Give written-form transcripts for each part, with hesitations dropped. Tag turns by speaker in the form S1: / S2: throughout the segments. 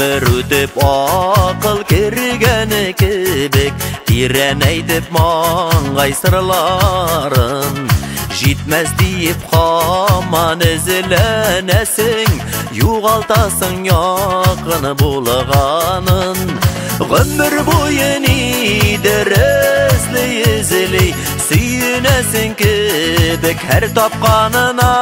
S1: Гомер үтеп акыл кергәне кебек, тирәнәйтеп маңгай сырларын. Җитмәс диеп һаман эзләнәсең, югалтасың якын булганын. Гомер буе нидер эзли-эзли, сөенәсең кебек һәр тапканына.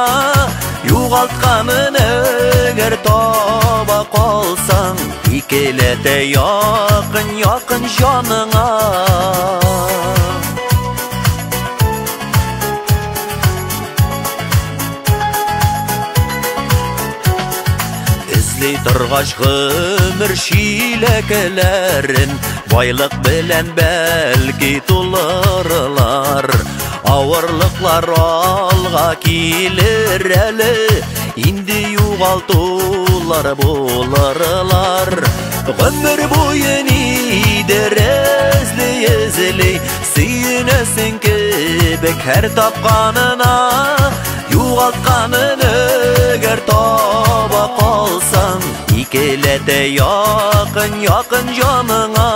S1: Югалтканын әгәр таба калсаң, икеләтә якын-якын җаныңа. Эзли торгач гомер чиләкләрен, байлык белән бәлки тулырлар. Авырлыклар алга килер әле, инде югалтулар булырлар. Гомер буе нидер эзли-эзли, сөенәсең кебек һәр тапканына. Югалтканын әгәр таба калсаң, икеләтә якын-якын җаныңа.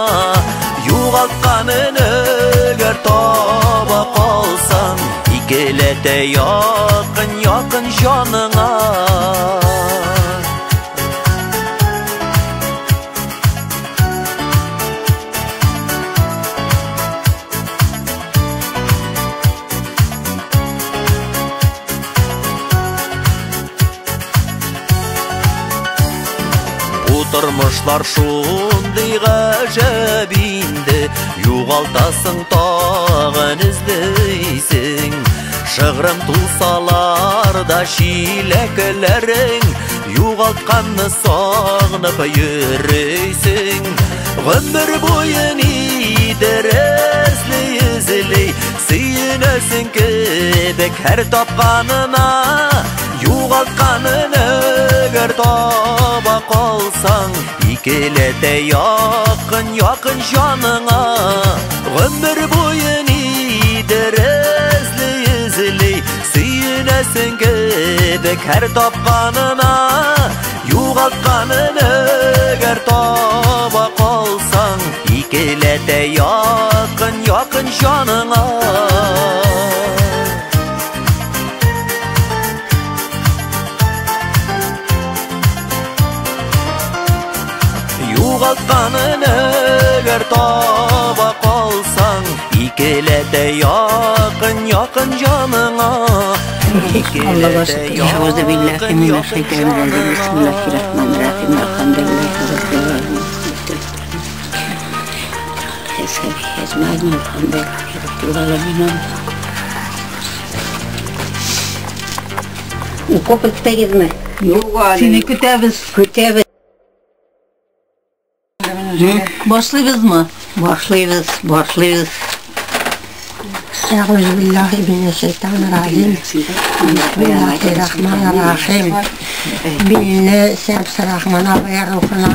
S1: Югалтканын әгәр таба калсаң, икеләтә якын-якын җаныңа. Бу тормышлар шундый гаҗәп инде, югалтасың тагын эзлисең. Шыгрым тулсалар да чиләкләрең, югалтканны сагынып йөрисең. Гомер буе нидер эзли-эзли, сөенәсең кебек һәр тапканына. Югалтканын әгәр таба калсаң, икеләтә якын-якын җаныңа. Гомер буе нидер эзли-эзли, сөенәсең кебек һәр тапканына. Югалтканын әгәр таба калсаң, икеләтә якын-якын җаныңа. Югалтканын әгәр таба калсаң, икеләтә якын-якын җаныңа. Икеләтә якын-якын җаныңа.
S2: Укып беттегезме?
S3: Юк әле.
S4: Сине көтәбез.
S2: Көтәбез.
S4: Башлыйбызмы?
S2: Башлыйбыз, башлыйбыз.
S5: أعوذ بالله من الشيطان الرجيم. بسم الله الرحمن الرحيم. Мине Шәмс Рахман абый рухына,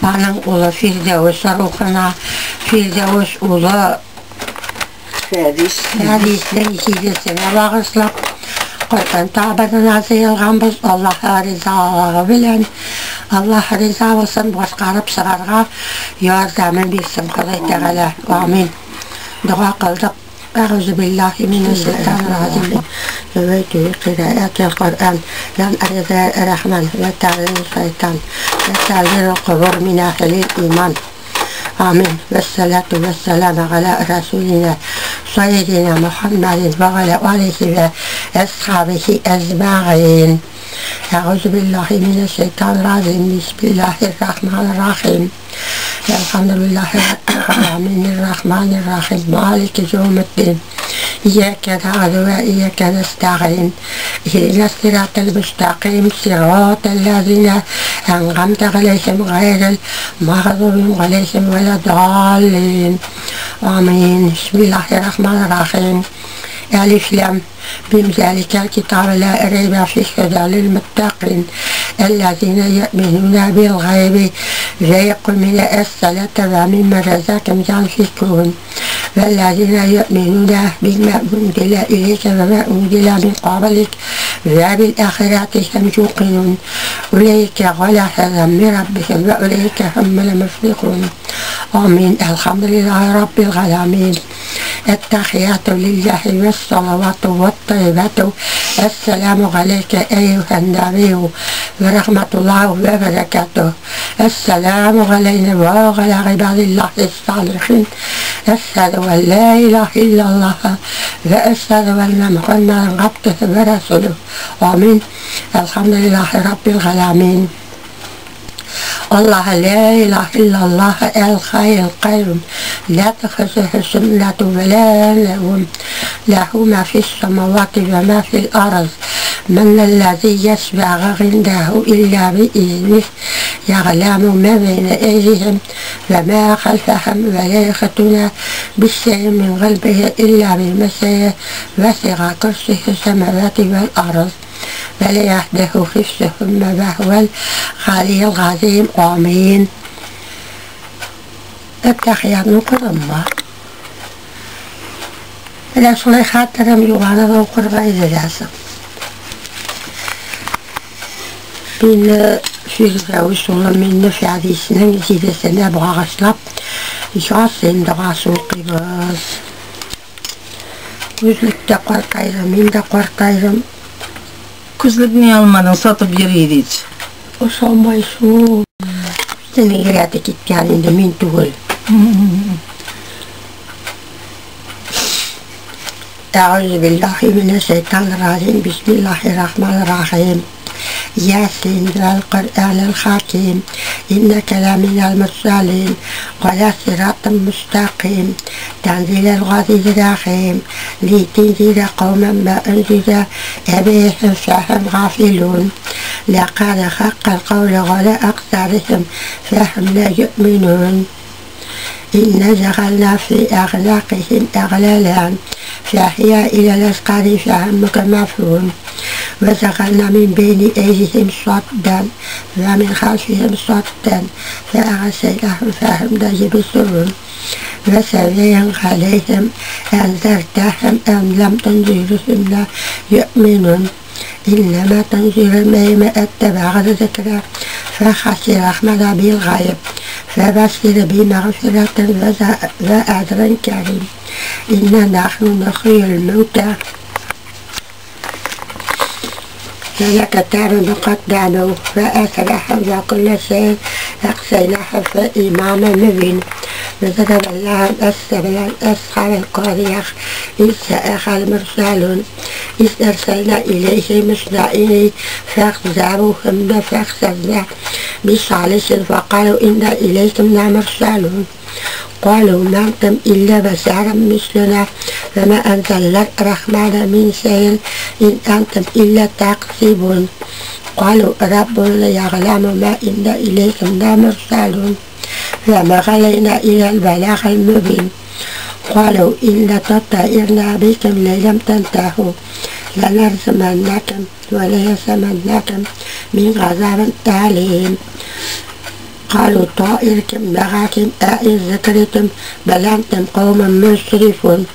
S5: аның улы Фирдәүс рухына, Фирдәүс улы
S3: Фәдис.
S5: Фәдиснең җидесенә багышлап, Коръән табынына җыелганбыз. Аллаһ ризалыгы белән, Аллаһ риза булсын, башкарып чыгарга ярдәмен бирсен Ходай Тәгалә. Амин. Дога кылдык. أعوذ بالله من الشيطان الرجيم. نويت قراءة القرآن لم أرد الرحمن وتعليم الشيطان وتعليم القبور من أهل الإيمان. آمين. والصلاة والسلام على رسولنا سيدنا محمد وعلى آله وأصحابه أجمعين. أعوذ بالله من الشيطان الرجيم. بسم الله الرحمن الرحيم. الحمد لله رب العالمين الرحمن الرحيم مالك يوم الدين. إياك نعبد وإياك نستعين. اهدنا الصراط المستقيم صراط الذين أنعمت عليهم غير المغضوب عليهم ولا الضالين. آمين. بسم الله الرحمن الرحيم. ألف لام ميم ذلك الكتاب لا ريب فيه هدى للمتقين الذين يؤمنون بالغيب ويقيمون الصلاة ومما رزقناهم ينفقون. والذين يؤمنون بما أنزل إليك وما أنزل من قبلك وبالآخرة هم يوقنون أولئك على هدى من ربهم وأولئك هم المفلحون. آمين. الحمد لله رب العالمين. التحيات لله والصلوات والطيبات. السلام عليك أيها النبي ورحمة الله وبركاته. السلام علينا وعلى عباد الله الصالحين. أشهد أن لا إله إلا الله وأشهد أن محمدا عبده ورسوله. آمين. الحمد لله رب العالمين. الله لا إله إلا الله الحي القيوم لا تأخذه سنة ولا نوم له ما في السماوات وما في الأرض من الذي يشفع عنده إلا بإذنه يعلم ما بين أيديهم وما خلفهم ولا يحيطون بشيء من علمه إلا بما شاء وسع كرسيه السماوات والأرض ولا يحده حفظهما وهو العلي العظيم. آمين. Әттәхиятны укыдыммы? Менә шулай хәтерем юганы да укырга иделәсең. Мине Фирдәвес улы мине Фәдиснең җидесенә багышлап, Ясин догасы укыйбыз. Күзлектә картайдым, мин дә картайдым.
S4: Күзлекне алмадың, сатып йөри идеч.
S5: Ошамай шул. Синең рәте киткән инде, мин түгел. أعوذ بالله من الشيطان الرجيم. بسم الله الرحمن الرحيم. ياسين والقرآن الحكيم إنك لمن المرسلين على صراط مستقيم تنزيل العزيز الرحيم لتنذر قوما ما أنذر أبيهم فهم غافلون لقد حق القول على أكثرهم فهم لا يؤمنون. إنا جعلنا في أعناقهم أغلالا فهي إلى الأذقان فهم مقمحون وجعلنا من بين أيديهم سدا ومن خلفهم سدا فأغشيناهم فهم لا يبصرون وسواء عليهم أنذرتهم أم لم تنذرهم لا يؤمنون. إنما تنذر من اتبع الذكر فخشي الرحمن بالغيب فبشر بمغفرة وأجر كريم. إنا نحن نحيي الموتى فلكتاب قدموا فأسرحوا وكل شيء أحصيناه في إمام مبين. وضرب الله مثلا أصحاب القرية إذ جاءها المرسلون إذ أرسلنا إليهم اثنين فكذبوهما فأخذنا بثالث فقالوا إنا إليكم لمرسلون. قالوا ما أنتم إلا بشر مثلنا فما أنزل الرحمن من شيء إن أنتم إلا تكذبون. قالوا ربنا يعلم ما إنا إليكم لمرسلون فما علينا إلى البلاغ المبين. قالوا إن تطيرنا بكم لم تنتهوا لنرجمنكم وليسمنكم من عذاب أليم. قالوا طائركم معكم أئن ذكرتم بل أنتم قوم مسرفون.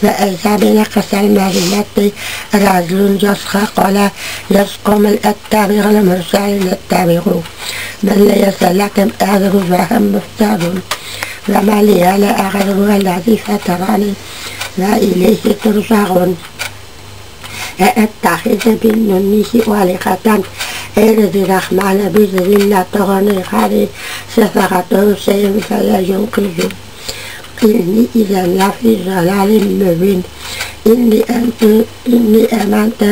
S5: فإذا بنقص المدينة رجل يصحى قال يسقم الأتبع المرسلين اتبعوا من ليس لكم أجر فهم مفترون وما لي لا أعلم الذي فترني وإليه ترجعون. أتخذ من دونه آلهة أرد الرحمن بذل لا تغني عني شفاعتهم شيئا فلا ينقذون. إني إذا لفي ضلال مبين. إني آمنت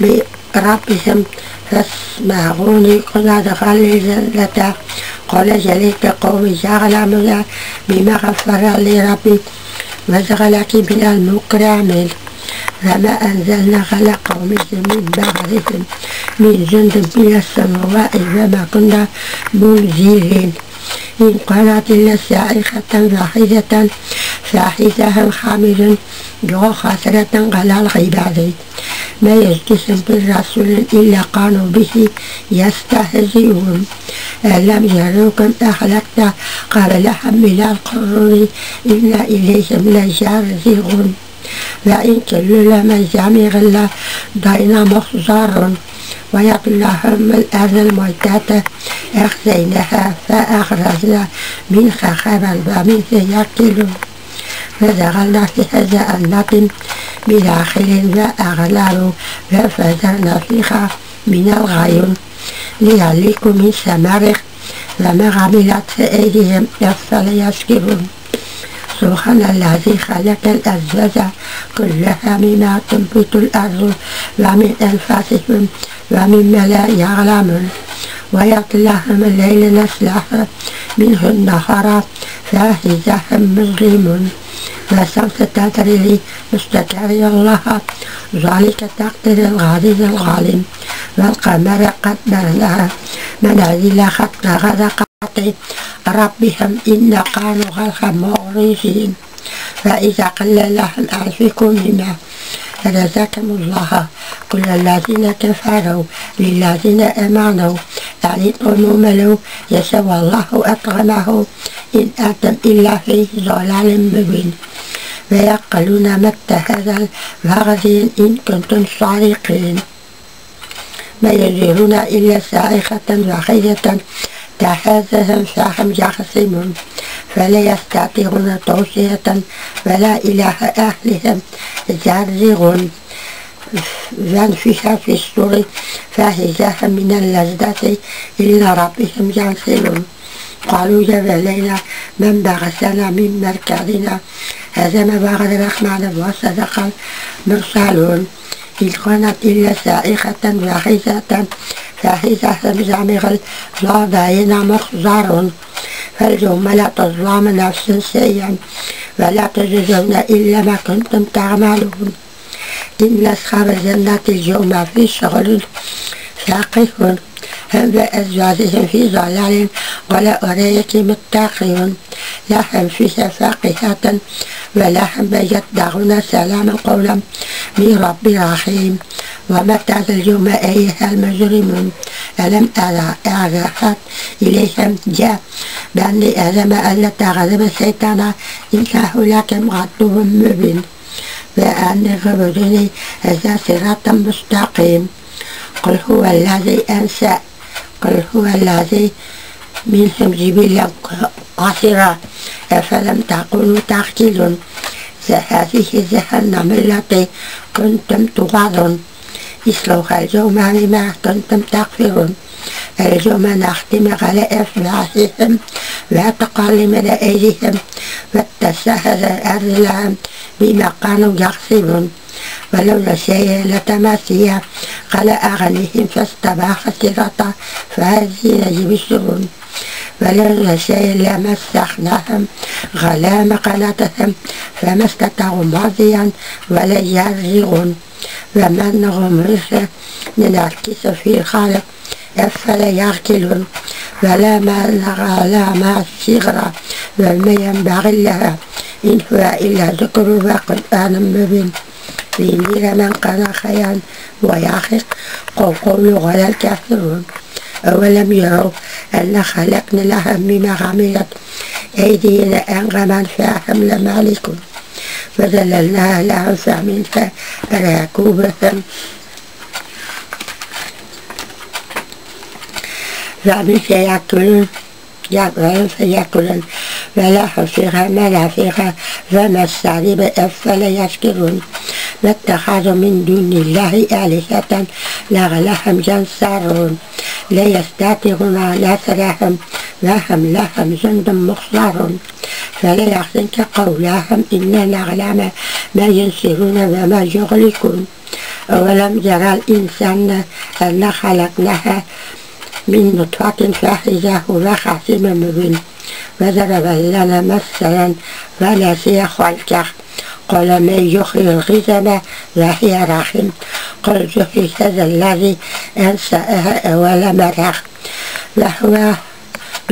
S5: بربهم فاسمعوني قل أدخل الجنة قال جليت قومي يعلمون بما غفر لي ربي وجعلك من المكرمين. وما أنزلنا على قومه من بعدهم من جند من السماء وما كنا منزلين. إن كانت إلا صاعقة واحدة فإذا هم خامدون يا حسرة على العباد ما يجلسهم بالرسول إلا قالوا به يستهزئون. ألم يروا كم أهلكنا قبلهم من القرون إن إليهم لجارجعون. وإن كل لمن جميع لدينا محضر. ويقول الأرض الميتة أخزيناها فأخرجنا منها خبا ومنها يأكلون. فجعلنا فيها جنات من نخيل وأعناب وفجرنا فيها من العيون ليهلكوا من ثمره وما عملت أيديهم أفلا يشكرون. سبحان الذي خلق الأزواج كلها مما تنبت الأرض ومن أنفسهم ومما لا يعلمون. ويطلعهم الليل نسلخ منه النهار فإذا هم مظلمون. والشمس تجري لمستقر لها ذلك تقدير العزيز العليم. والقمر قدرناه منازل حتى غرقت ربهم إن كانوا غير معرضين. فإذا قيل لهم أنفقوا مما رزقكم الله قل الذين كفروا للذين آمنوا أنطعموا من يشاء الله أطعمه إن أنتم إلا في ضلال مبين. ويقولون متى هذا الوعد إن كنتم صادقين. ما ينظرون إلا صاعقة واحدة تأخذهم فهم يخصمون. فلا يستطيعون توصية ولا إلى أهلهم يرجعون. وانفخ في الصور فإذا هم من اللذة إلى ربهم ينسلون. قالوا يا ويلنا من بعثنا من مرقدنا هذا ما وعد الرحمن وصدق المرسلون. إن كانت إلا صاعقة واحدة فإذا هم جميع لدينا محضرون. فاليوم لا تظلم نفس شيئا ولا تجزون إلا ما كنتم تعملون. إن أصحاب الجنة اليوم في شغل فاكهون هم وأزواجهم في ظلال ولا أرائك متقون. لهم فيها فاكهة ولهم يدعون سلاما قولا من رب رحيم. ومتى اليوم أيها المجرمون ألم أعهد إليهم جاء بأن آدم ألا تغلب الشيطان إنه لكم عدو مبين. وأن اعبدوني هذا صراط مستقيم. قل هو الذي أنشأ قل هو الذي منهم جبلا قصيرا أفلم تكونوا تعقلون. هذه جهنم التي كنتم توعدون. اصلوها اليوم بما كنتم تكفرون. اليوم نختم على أفواههم وتكلمنا أيديهم وتشهد أرجلهم بما كانوا يكسبون. ولو نشاء لتمسي على أغانيهم فاستباح الصراط فهذه يبصرون. ولو نشاء لمسخناهم على مقالتهم فما استطاعوا مضيا ولا يرجعون. ومن نغمره ننعكس في الخالق أفلا يعقلون. ولا ما الصغرى وما ينبغي لها إن هو إلا ذكر وقرآن مبين. لينذر من كان حيا ويحق قول على الكافرون. أولم يروا أن خلقنا لهم مما عملت أيدينا أنعاما فهم لمالكون. وذللناها لهم فمنها ركوبهم فمنها يأكلون فيأكلون ولهم فيها منافع فما السعيب أفلا يشكرون. واتخذوا من دون الله آلهة لعلهم ينصرون. لا يستطيعون نصرهم وهم لهم جند محضرون. فلا يحزنك قولهم إنا نعلم ما ينصرون وما يغلقون. أولم يرى الإنسان أنا خلقناها من نطفة فإذا هو خصيم مبين. وضرب لنا مثلا ونسي خلقه قال من يحيي العظام وهي رميم. قل يحيي هذا الذي أنشأها أول مرة وهو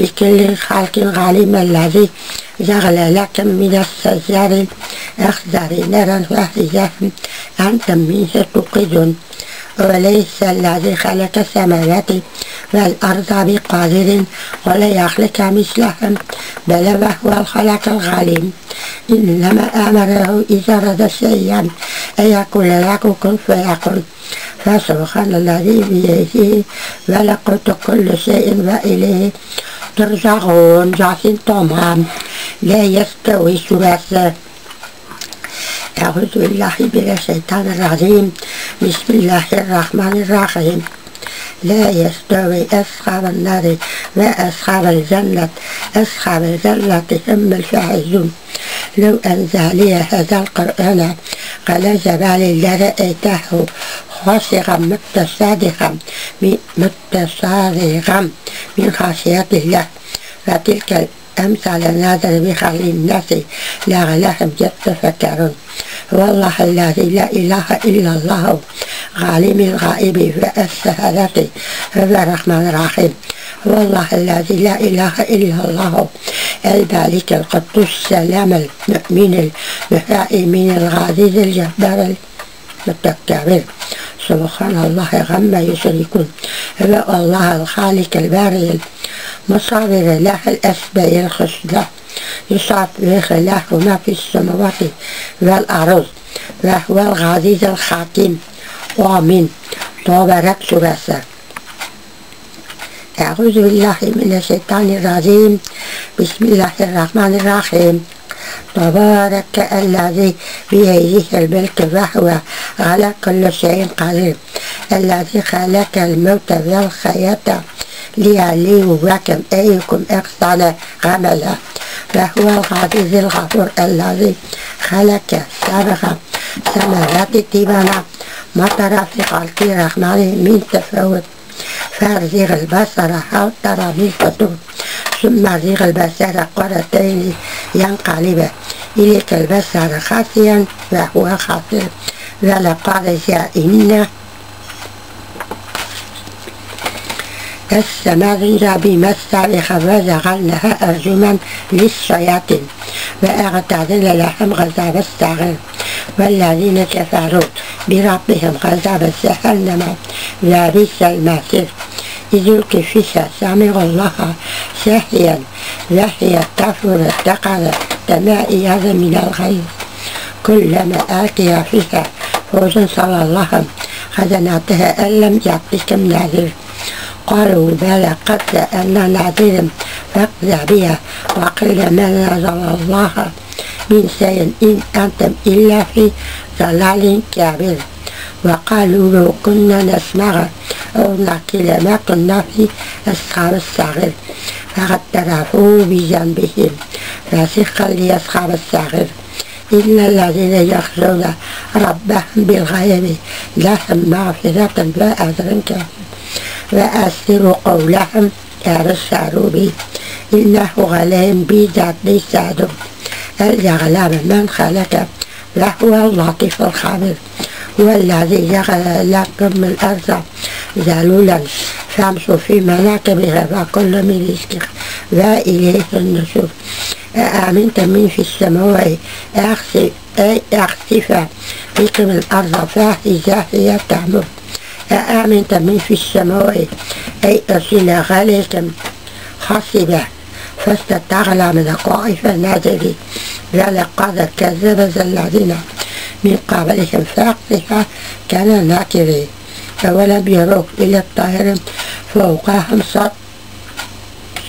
S5: بكل خلق عليم الذي جعل لكم من الشجر الأخضر نارا فإذا أنتم منه توقدون. وليس الذي خلق السماوات والأرض بقادر ولا يخلق مثلهم بل وهو الخلاق العليم. إنما أمره إذا أراد شيئا أن يقول له كن فيكون. فسبحان الذي بيده ملكوت كل شيء وإليه ترجعون. جاسين تمام لا يستوي ثلاثة. أعوذ بالله من الشيطان الرجيم. بسم الله الرحمن الرحيم. لا يستوي أصحاب النار وأصحاب الجنة، أصحاب الجنة هم الفائزون. لو أنزل هذا القرآن على جبل لرأيته خاشعا متصدعا من خشية الله. وتلك الأمثال نضربها بها للناس لعلهم يتفكرون. والله الذي لا إله إلا الله عالم الغائب والشهادة هو الرحمن الرحيم. والله الذي لا إله إلا الله الملك القدوس السلام المؤمن المهيمن العزيز الجبار المتكبر. سبحان الله عما يشركون. هو الله الخالق البارئ المصور له الأسماء الحسنى يسبح له ما في السماوات والأرض وهو العزيز الحكيم. آمين. تبارك سورة. أعوذ بالله من الشيطان الرجيم. بسم الله الرحمن الرحيم. تبارك الذي بيده الملك وهو على كل شيء قدير، الذي خلق الموت والحياة ليبلوكم أيكم أحسن عملا، وهو العزيز الغفور الذي خلق سبع سماوات طباقا ما ترى في خلق الرحمن من تفاوت، فارجع البصر هل ترى من فطور، ثم ارجع البصر قرتين ينقلب إليك البصر خاسئا وهو خاسئ. ولقد جئنا السماء بمسارخ وجعلناها أرجما للشياطين وأعتدنا لهم عذاب السعير. والذين كفروا بربهم عذاب جهنم وبئس المصير. إذ ألقي فيها سمعوا الله ساهيا وهي تفور تقع تمائيا من الغيظ، كلما ألقي فيها فوج سأل الله خزنتها أن لم يأتكم نذير؟ قالوا بلى قد جاءنا نذير فكذبنا وقيل ما نزل الله من شيء إن أنتم إلا في ضلال كبير. وقالوا لو كنا نسمع أو نعقل ما كنا في أصحاب السعير، فاعترفوا بذنبهم فسحقا لأصحاب السعير. إلا الذين يخشون ربهم بالغيب لهم مغفرة وأجر كبير. وأسروا قولهم أبشروا به إنه عليهم بذات الصدور. اليعلم من خلق وهو اللطيف الخبير. هو الذي جعل لكم الأرض ذلولا فامشوا في مناكبها وكل من رزقه وإليه النشور. أأمنتم من في السماء أخسف بكم الأرض فإذا هي تمور؟ أأمنتم من في السماء أي أرسل عليكم حاصبا فستعلمون كيف نذير. ولقد كذب الذين من قبلهم فأخذها كان نكير. أولم يروا إلى الطير فوقهم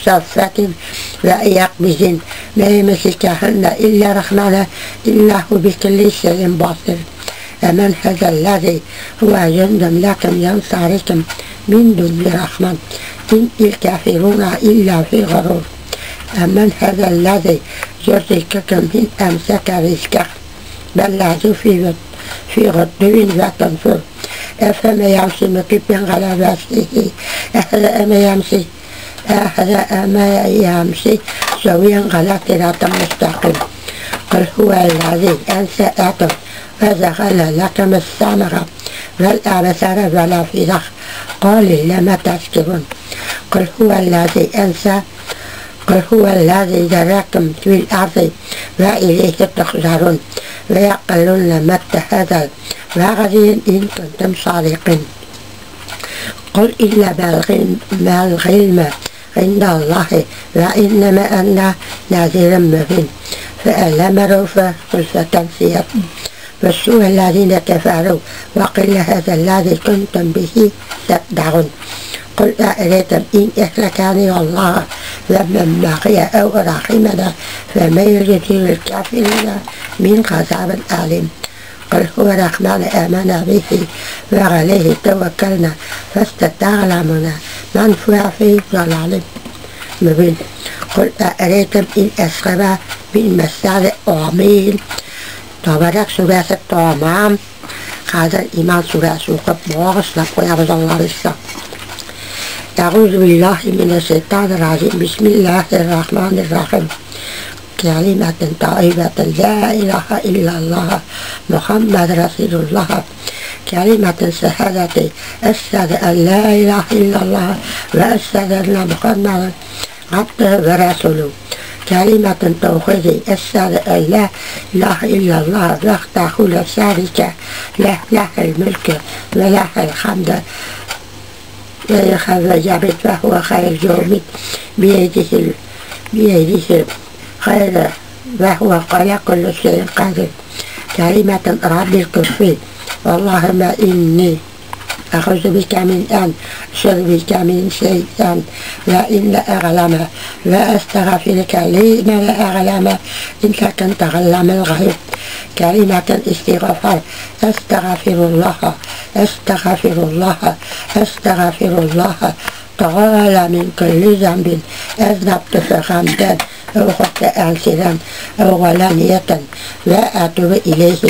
S5: صفات ويقبضن ما يمسكهن إلا الرحمن إنه بكل شيء بصير. أمن هذا الذي هو جند لكم ينصركم من دون الرحمن إن الكافرون إلا في غرور. أمن هذا الذي يرزقكم من أمسك رزقه بل لازوا في غدو وتنفر. أفما يمشي مكبا على وجهه أهذا ما يمشي سويا على صراط مستقيم. قل هو الذي أنشأكم وجعل لكم السمع والأبصار والأفئدة قليلا ما تشكرون. قل هو الذي أنشأ قل هو الذي ذراكم في الأرض وإليه تحشرون ويقولون متى هذا الوعد إن كنتم صادقين. قل إلا ما العلم عند الله وإنما أنا نذير مبين. فألم فتنسيت والسوء الذين كفروا وقيل هذا الذي كنتم به تدعون. قل أرأيتم إن أهلكني الله ومن معي أو رحمنا فمن يجير الكافرين من عذاب أليم. قل هو الرحمن آمنا به وعليه توكلنا فستعلمون من هو في ضلال مبين. قل أرأيتم إن أصاب بالمسار آمين. Tabarak suresi tamam. Хәзер Иман сүрәсе укып багышлап куябыз Аллабызга. Әгуз биллаһи минәш-шәйтанир-раҗим. Бисмиллаһир-рахманир-рахим. Кәлимәтен таибәтен ла илаһа иллаллаһ Мухаммад расулуллаһ. Кәлимәтен шәһадәти әшһәдү ан ла илаһа иллаллаһ вә әшһәдү әннә Мухаммадан абдуһу вә расулуһ. كلمة توحيد أشهد أن لا إله إلا الله وحده لا شريك له له الملك وله الحمد لا يخاف وهو خير الجامد بيده الخير وهو على كل شيء قدير. كلمة رب الكفر اللهم إني أعوذ بك من أن أشرك بك من شيء وإن لا أعلم وأستغفرك لما لا أعلم إنك أنت علام الغيوب. كلمة الاستغفار أستغفر الله أستغفر الله أستغفر الله تعالى من كل ذنب أذنبت عمدا أو خطأ سرا أو علانية وأتوب إليه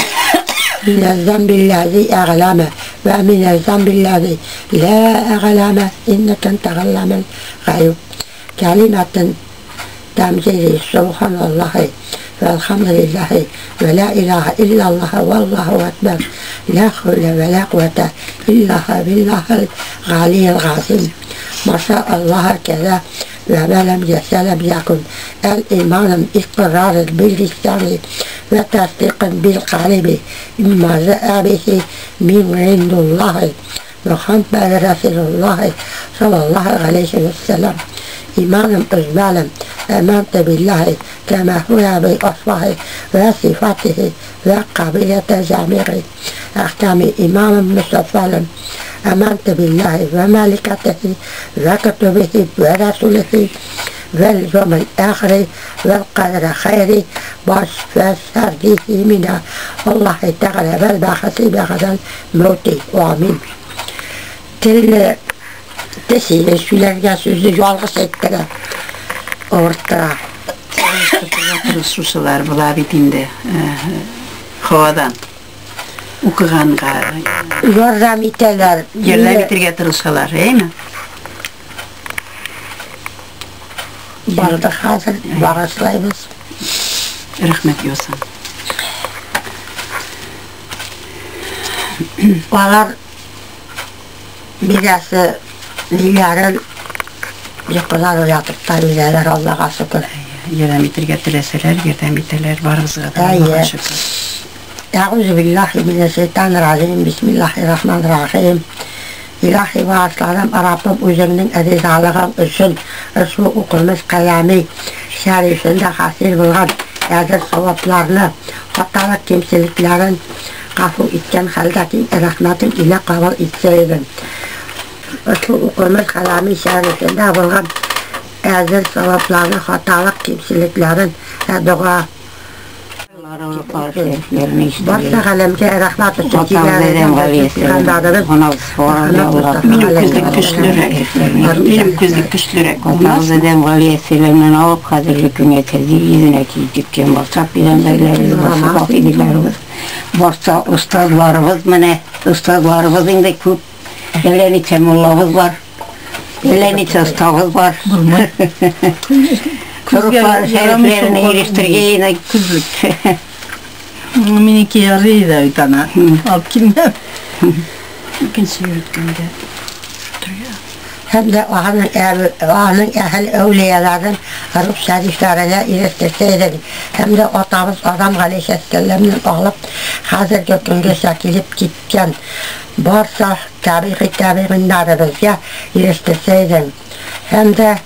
S5: من الذنب الذي أعلم ومن الذنب الذي لا أعلم إنك أنت علام الغيوب. كلمة تمجيد سبحان الله والحمد لله ولا إله إلا الله والله أكبر لا حول ولا قوة إلا بالله العلي العظيم. ما شاء الله كذا وما لم يشاء لم يكن. الإيمان إقرار باللسان وتصديق بالقلب مما جاء به من عند الله محمد رسول الله صلى الله عليه وسلم. إيمانا إجمالا آمنت بالله كما هو بأصله وصفاته وقابلة جميع أحكام. إيمانا مستقبلا آمنت بالله وملائكته وكتبه ورسله واليوم الآخر والقدر خيره وشره من الله تعالى والبعث بعد الموت. آمين. Тел сөйләргә сүзне ялгыш әйттерә, авырттыра.
S4: Тырышучылар була бит инде һавадан укыганга
S5: ярдәм итәләр,
S4: ярдәм итәргә тырышалар, әйме?
S5: Барды хәзер багышлайбыз.
S4: Рәхмәт яусын.
S5: Алар бирәсе ниләрен йокыдан уятып та бирәләр, Аллага шөкер.
S4: Ярдәм итәргә теләсәләр, ярдәм итәләр, барыбызга да Аллага шөкер.
S5: Әгуз биллаһи минәш-шәйтанир-раҗим. Бисмиллаһир-рахманир-рахим. Илаһи багышларым, Раббым үзеңнең ризалыгың өчен ошбу укылмыш калами шәрифендә хасил булган әҗер савапларны, хаталык кимчелекләрен гафу иткән хәлдә киң рәхмәтең илә кабул итсәйдең. Ошбу укылмыш калами шәрифендә булган әҗер савапларны, хаталык кимчелекләрен дога Барса галәмгә рәхмәт өчен
S4: Минем күзлек көчлерәк. Минем күзлек көчлерәк.
S2: Атабыздан галиятеләреннән алып хәзерге көнгә йөзенә киеп киткән барса пәйгамбәрләребез, барса вәкилләребез, барса остазларыбыз, менә остазларыбыз инде күп. Әллә ничә муллабыз бар, әллә ничә остабыз бар. Күзләр шәрифләренә ирештергән
S4: күзлек. Минеке ярый да бит ана. Алып килмәм. Икенче йөрткәндә.
S5: һәм дә аның әһел әүлияларын рух шәрифләренә ирештерсә. Һәм дә атабыз Адам галәйһиссәламнән алып хәзерге көнгәчә килеп киткән барса табигый табигыннарыбызга ирештерсә. Һәм дә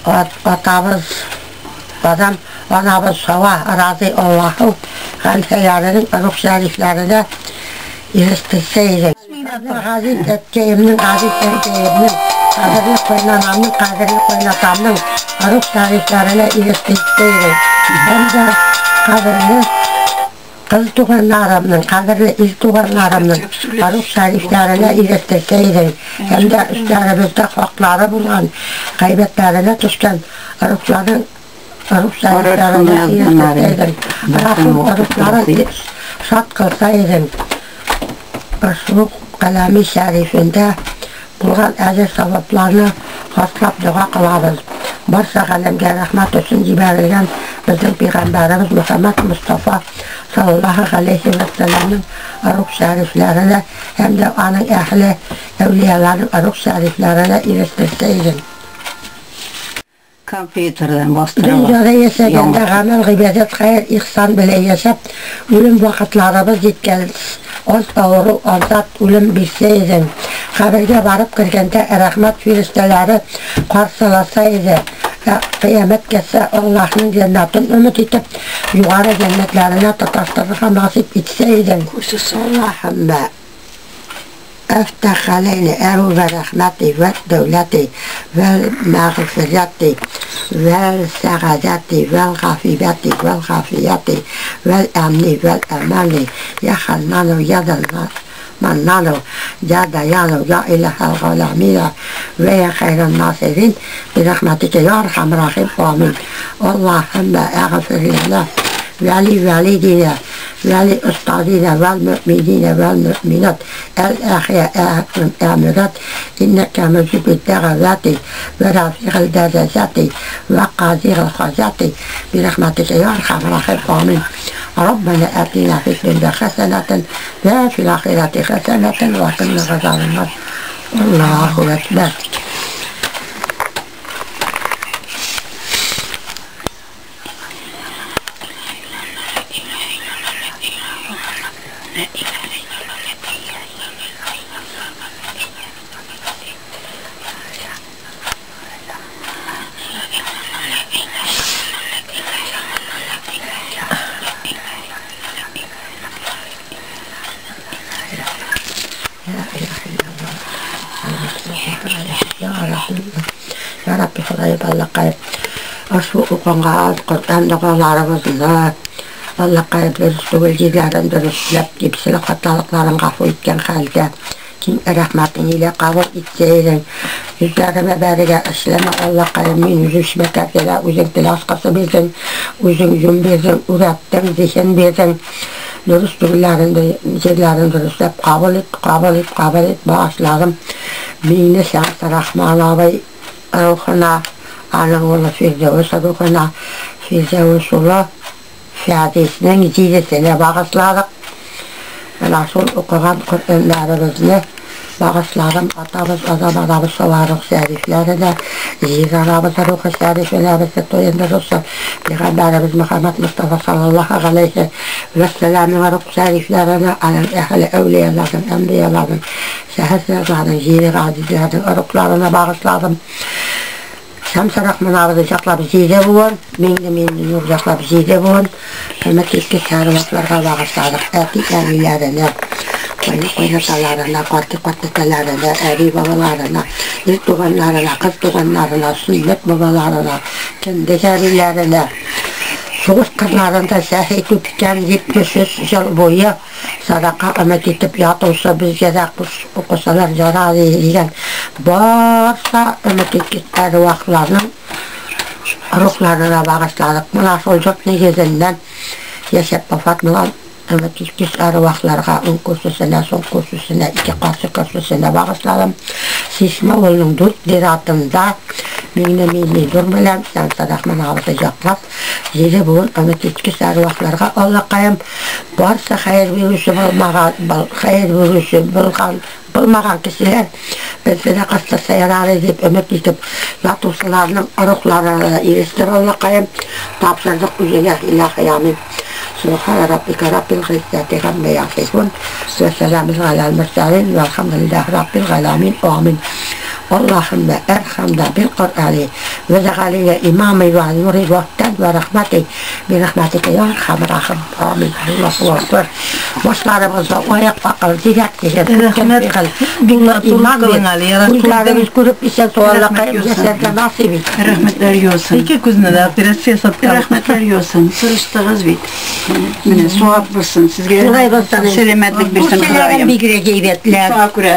S5: атабыз Адам, анабыз Хава разый Аллаһу хәлфәләренең рух шәрифләренә ирештерсә. Газиз әткәемнең, газиз әнкәемнең, кадерле кайнанамның, кадерле кайнатамның рух шәрифләренә ирештерсә. Һәм дә кадерле кыз туганнарымның, кадерле ил туганнарымның рух шәрифләренә ирештерсә. Һәм дә өсләребездә хаклары булган, гайбәтләренә төшкән рухларның рух шәрифләренә ирештерсә. Рухларын шат кылса идең. Ошбу калами шәрифендә булган әҗер савапларны хаслап дога кылабыз. Барса галәмгә рәхмәт өчен җибәрелгән безнең пәйгамбәребез Мөхәммәд Мустафа саллаллаһу галәйһи вә сәлламның рух шәрифләренә һәм дә аның әһле әүлияларының рух шәрифләренә ирештерсә идең.
S2: Компьютердан бастырып.
S5: Дөньяда яшәгәндә гамәл, гыйбадәт, хәер, ихсан белән яшәп, үлем вакытларыбыз җиткән, аз авыру, азат үлем бирсә идең. Кабергә барып кергәндә рәхмәт фирештәләре каршыласа иде. Кыямәт килсә, Аллаһның җәннәтен өмет итеп, югары җәннәтләренә тоташтырырга насыйп итсә идең. Аллаһумма افتح علينا أبواب رحمتي والدولة والمغفرة والسعادة والغفيرة والغافية والأمن والأمان يا حنان يا ذا المنان يا ديان يا إله العالمين ويا خير الناصرين برحمتك يا أرحم الراحمين. آمين. اللهم اغفر لنا ولوالدينا ولأستاذنا والمؤمنين والمؤمنات الأحياء والأموات إنك مجيب الدعوات ورافع الدرجات وقاضي الحاجات برحمتك يا أرحم الراحمين. آمين. ربنا آتنا في الدنيا حسنة وفي الآخرة حسنة وقنا عذاب النار. الله أكبر. Ya Rabbi Худайым Аллакай, ошбу укыган Коръән догаларыбызны Аллакай дөрес түгел җирләрен дөресләп, кимчелек хаталыкларын гафу иткән хәлдә киң рәхмәтең илә кабул итсәйдең. Йөзләремә бәрегә эшләмә Аллакай, мин үзем эшмәкәргә үзең тел ачкысы бирдең, үзең җүн бирдең, үрәттең, зиһен бирдең. Дөрес түгелләрен җирләрен дөресләп кабул ит, кабул ит, кабул ит, багышладым. Мине Шәмс Рахман абый рухына, аның улы Фирдәүс рухына, Фирдәүс улы Фәдиснең җидесенә багышладык. Менә шул укыган Коръәннәребезне багышладым. Атабыз, Адам анабыз Сава рух шәрифләренә, җир анабыз рухы шәрифенә, безне туендыручы Пәйгамбәребез Мөхәммәд Мустафа саллаллаһу галәйһи вә сәлламның рух шәрифләренә, аның әһле әүлияларының, әнбияларының, шәһәрзадларының, җире газизләренең рухларына багышладым. Шәмс Рахман абыйны яклап җиде буын, миңне мине нур яклап җиде буын, хөрмәт иткән сәрватларга багышладык. Әти әниләренә, кайнаталарына, карты картаталарына, әби бабаларына, ир туганнарына, кыз туганнарына, сөннәт бабаларына, кендек әбиләренә, сугыш кырларында шәһит үткән 73 ел буе садака өмет итеп ятучы безгә дә укысалар ярар дигән барса өмет иткән әрвахларның рухларына багышладык. Менә шул йорт нигезеннән яшәп вафат булган Үміт әруақларға оң көрсесіне, сол көрсесіне, ике қарсы көрсесіне бағышлалым. Сисма олның дүрт дератында меңне милли дур белән Рахман абысы яклап, җиде буын үміт иткеч әруақларға Аллақайым барса хәйер бирүче булмаган, хәйер бирүче булган булмаган кешеләр безгә кастаса ярар дип өмет итеп ятучыларның рухларына ирештер Аллақайым тапшырдык үзеңә илаһи амин. سبحان ربك رب العزة عما يصفون وسلام على المرسلين والحمد لله رب العالمين آمين. اللهم ارحمنا بالقرآن وجعلنا إمامي ونوري وهدى ورحمتي برحمتك يا أرحم الراحمين آمين. الله أكبر. Başlarımızda ayak akıl direk
S4: Рәхмәт.
S5: Күзләребез күреп исән саулыкка яшәргә насыйп ит.
S3: Рәхмәтләр яусын.
S4: Ике күзне дә операция ясаткан.
S3: Рәхмәтләр яусын. Тырыштыгыз бит. Менә савап булсын сезгә.
S5: Шулай булсын.
S3: Сәламәтлек бирсен Ходаем.
S2: Бигрәк әйбәтләр.
S3: Шуңа күрә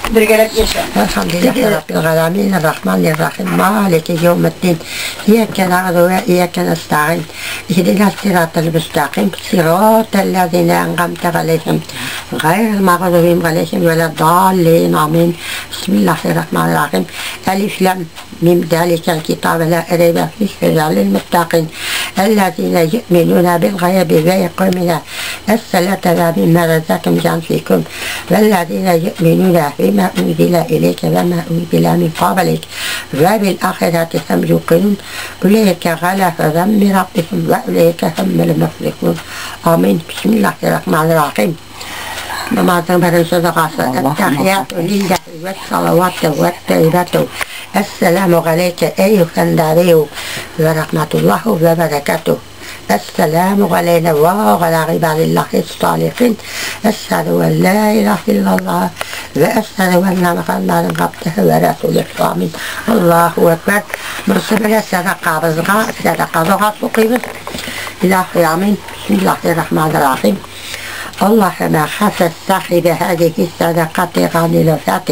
S3: бергәләп яшә.
S5: Elhamdülillahi Rabbil alemin, Errahmanirrahim, Maliki yevmiddin, İyyâke na'budu ve iyyâke nesta'in, İhdina sıratal müstakim, sıratal lezîne en'amte aleyhim, gayril mağdubi aleyhim ve leddâllin, amin. Bismillahirrahmanirrahim. Elif lam mim zâlikel kitâbe lâ reybe fîhî hüden lil muttaqîn, ellezîne yu'minûne bil gaybi ve yukîmûne es-salâte ve mimmâ razaknâhum yunfikûn, vellezîne yu'minûne bimâ أنزل إليك وما أنزل من قبلك وبالآخرة هم يوقنون أولئك على هدى من ربهم وأولئك هم المفلحون آمين. بسم الله الرحمن الرحيم. Namazın birinci duası. التحيات لله والصلوات والطيبات السلام عليك أيها النبي ورحمة الله وبركاته. السلام علينا وعلى عباد الله الصالحين. أشهد أن لا إله إلا الله وأشهد أن محمدا عبده ورسوله آمين. الله أكبر. مرسبنا صدقة بزغا صدقة دعاء سقيمة إلهي آمين. بسم الله الرحمن الرحيم. اللهم خفف صاحب هذه الصدقة عن الوفاة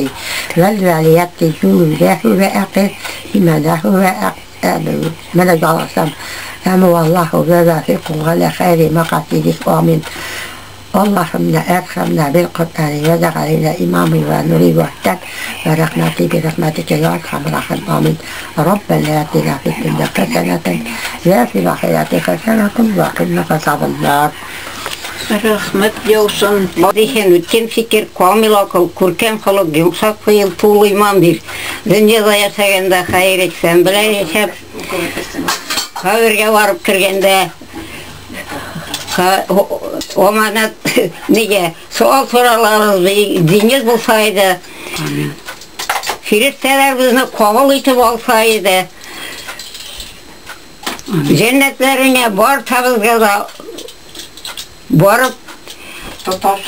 S5: والواليات جوده وأقر إيمانه وأقر من الجلسة أم والله ووافق على خير مقاصده آمين. اللهم ارحمنا بالقرآن وجعلنا إمامي ونوري وحدك ورحمتي برحمتك يا أرحم الراحمين آمين. ربنا آتنا في الدنيا حسنة وفي الآخرة حسنة وقنا عذاب النار.
S3: Рәхмәт яусын.
S2: Зиһен, үткен фикер, камил акыл, күркәм холык, йомшак күңел, тулы иман бир. Дөньяда яшәгәндә хәер итсән, белән яшәп, кабергә барып кергәндә аманат нигә сорал сораларыбыз диңгез булса иде. Фирештәләр безне кабул итеп алса иде. Җәннәтләреңә барсабызга да барып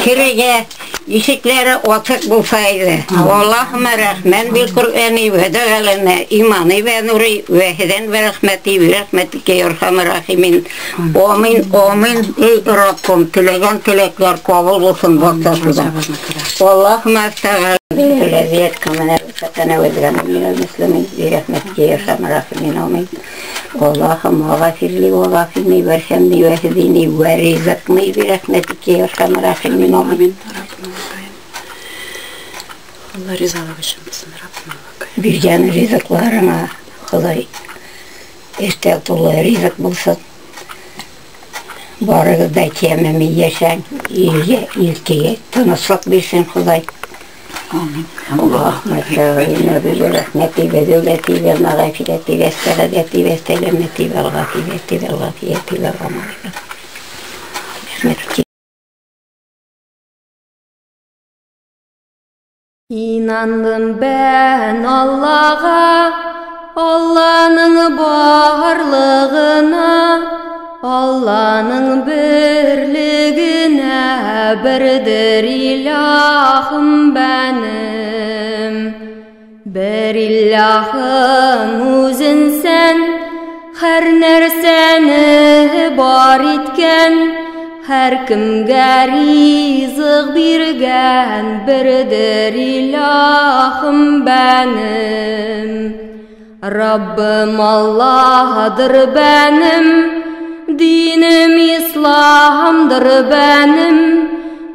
S2: керергә ишекләре ачык булса иде. Аллаһумма рахман бил Куръани вә дәгалана имани вә нури вә һидән вә рәхмәти вә рәхмәтикә я архамар рахимин. Амин, амин. Эй Раббым, теләгән теләкләр кабул булсын барчасына. Аллаһумма астагфир للذي كمنا رفتنا واجعلنا من المسلمين برحمتك يا ارحم الراحمين امين. اللهم اغفر لي وغفرني وارحمني واهدني وارزقني برحمتك يا ارحم الراحمين امين.
S6: Allah rızalıq üçün bilsin Rabbim Allah'a.
S2: Биргән ризыкларыңа Ходай өстәл тулы ризык булсын. Барыгыз да кәмеми яшәң, илгә, илкәгә тынычлык бирсен Ходай.
S3: Амин.
S2: اللهم اغفرنا برحمتي وذلتي ومغفرتي والسعادة والسلامة والعافية والعافية والغمارة. برحمتك.
S7: İnandım ben Allah'a, Allah'ın varlığına, Allah'ın birliğine, birdir ilahım benim. Bir ilahın özün sen, her nerseni bar etken, her kimge rizık birgen, birdir ilahım benim. Rabbim Allah'dır benim, Динем исламдыр бәнем,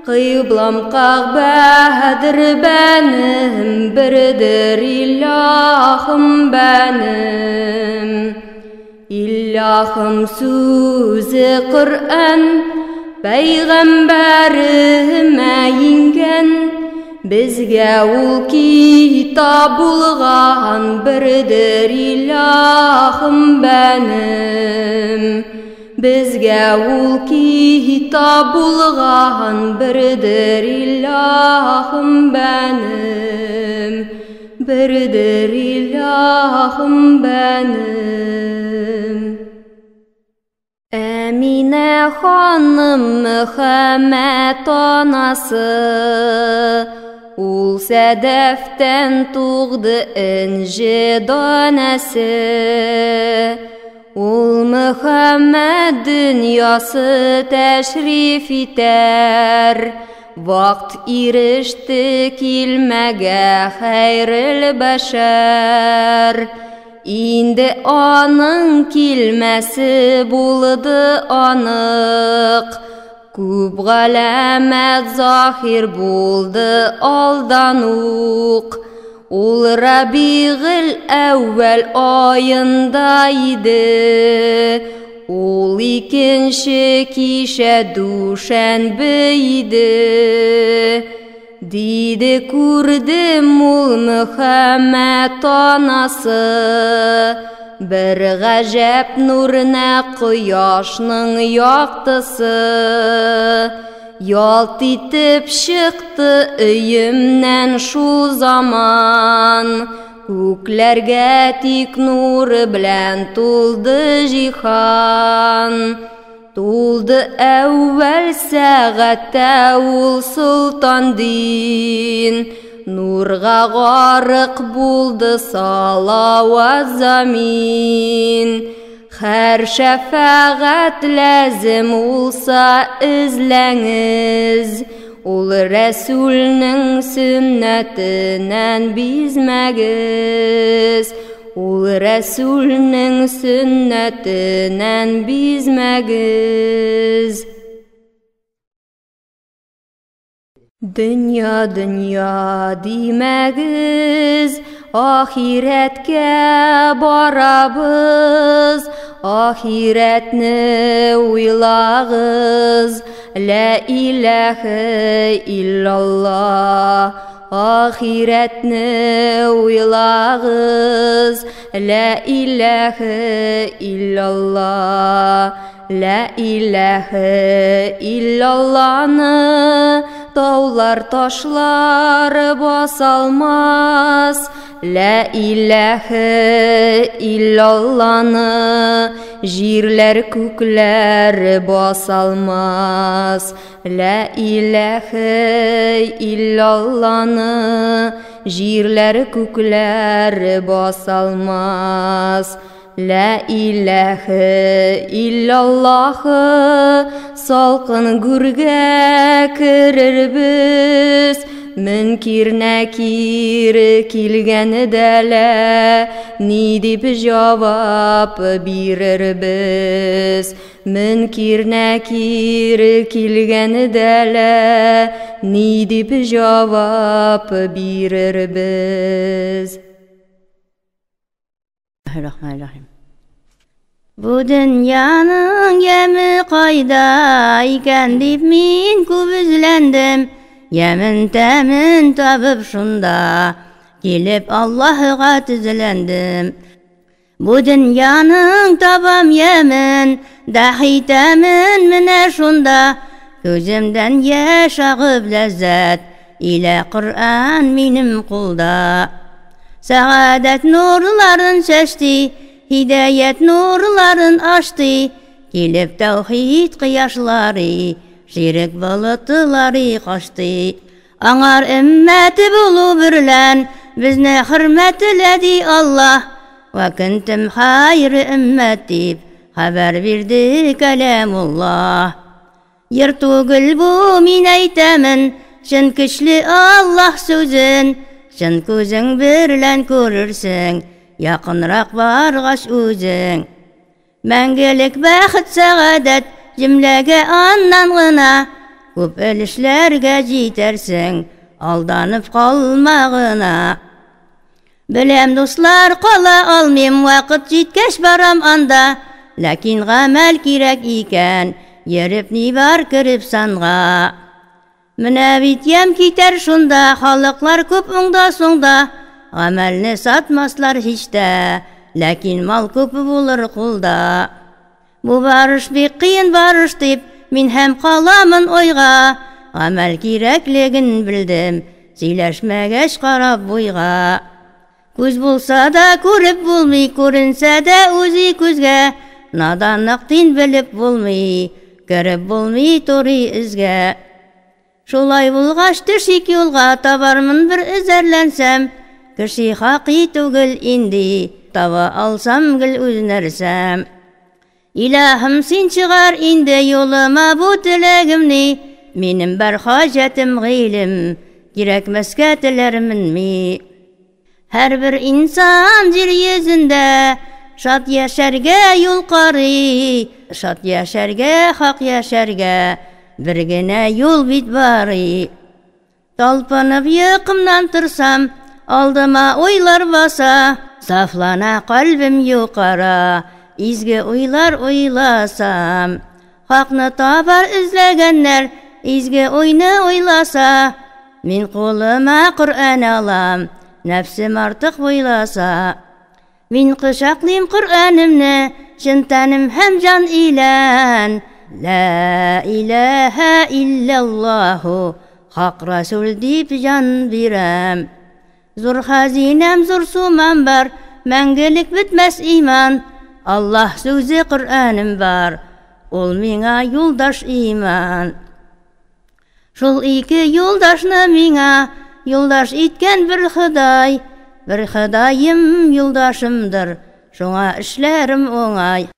S7: кыйблам Кәгъбәдер бәнем, бердер илаһым бәнем. Илаһым сүзе Коръән, пәйгамбәремә иңгән, безгә ул китап булган, бердер илаһым бәнем. Безгә ул китап булган, бердер илаһым бәнем. Бердер илаһым бәнем. Әминә ханым Мөхәммәт анасы, ул сәдәфтән тугды энҗе данәсе. Ул Мөхәммәт дөньясы тәшриф итәр, вакыт иреште килмәгә хәйрел бәшәр. Инде аның килмәсе булды анык, күп галәмәт заһир булды алдан ук. Ул Рабигыл әүвәл аенда иде, ул икенче кичә дүшәнбе иде. Диде күрдем ул Мөхәммәт анасы, бер гаҗәп нурына кояшның яктысы. Ялт итеп чыкты өемнән шул заман, күкләргә тик нуры белән тулды җиһан. Тулды әүвәл сәгатьтә ул солтан дин, нурга гарык булды салават замин. Һәр шәфәгать ләзем булса эзләңез, ул Рәсүлнең сөннәтеннән бизмәгез. Ул Рәсүлнең сөннәтеннән бизмәгез. Дөнья, дөнья димәгез, ахирәткә барабыз, ахирәтне уйлагыз. Лә иләһе иллаллаһ, ахирәтне уйлагыз. Лә иләһе иллаллаһ, лә иләһе иллаллаһны таулар, ташлар басалмас. Лә иләһе иллаллаһны җирләр, күкләр басалмас. Лә иләһе иллаллаһны җирләр, күкләр басалмас. Лә иләһе иллаллаһ, салкын гүргә керербез. Мөнкир нәкир килгәндә лә ни дип җавап бирербез? Мөнкир нәкир килгәндә лә ни дип җавап бирербез?
S8: Рахманиррахим. Бу дөньяның яме кайда икән дип мин күп эзләндем. Ямен тәмен табып шунда килеп Аллаһыга төзеләндем. Бу дөньяның табам ямен, дәхи тәмен менә шунда. Күземдән яшь агып ләззәт илә Коръән минем кулда. Сәгадәт нурларын чәчте, һидаят нурларын ачты, килеп тәүхид кояшлары, ширек болытлары качты. Аңар өммәте булу берлән безне хөрмәтләде Аллаһ. Вә көнтем хайр өммәт дип хәбәр бирде кәләмуллаһ. Ер түгел бу мин әйтәмен, чын көчле Аллаһ сүзен, чын күзең берлән күрерсең, якынрак баргач үзең. Мәңгелек бәхет сәгадәт җөмләгә аннан гына. Күп өлешләргә җитәрсең, алданып калма гына. Беләм, дуслар, кала алмыйм, вакыт җиткәч барам анда. Ләкин гамәл кирәк икән, йөреп ни бар кереп санга. Менә бит ямь китәр шунда, халыклар күп уңда соңда. Гамәлне сатмаслар һич тә, ләкин мал күп булыр кулда. Бу барыш бик кыен барыш дип, мин һәм каламын уйга. Гамәл кирәклеген белдем, сөйләшмәгәч карап буйга. Күз булса да күреп булмый, күренсә дә үзе күзгә. Наданлык дин белеп булмый, кереп булмый туры эзгә. Шулай булгач төшик юлга, табармын бер эзәрләнсәм. Кеше хакый түгел инде, таба алсам гел үз нәрсәм. Илаһым, син чыгар инде юлыма бу теләгемне. Минем бар хаҗәтем гыйлем, кирәкмәскә теләрмен ми. Һәрбер инсан җир йөзендә шат яшәргә юл карый, шат яшәргә, хак яшәргә бер генә юл бит барый. Талпынып йокымнан торсам, алдыма уйлар баса, сафлана кальбем юкара, изге уйлар уйласам. Хакны табар эзләгәннәр, изге уйны уйласа, мин кулыма Коръән алам, нәфсем артык буйласа. Мин кочаклыйм Коръәнемне, чын тәнем һәм җан илән. Ла илаһа илляллаһу, хак Расул дип җан бирәм. Зур хәзинәм, зур сумам бар, мәңгелек бетмәс иман. Аллаһ сүзе Коръәнем бар, ул миңа юлдаш иман. Шул ике юлдашны миңа юлдаш иткән бер Ходай, бер Ходаем юлдашымдыр, шуңа эшләрем уңай.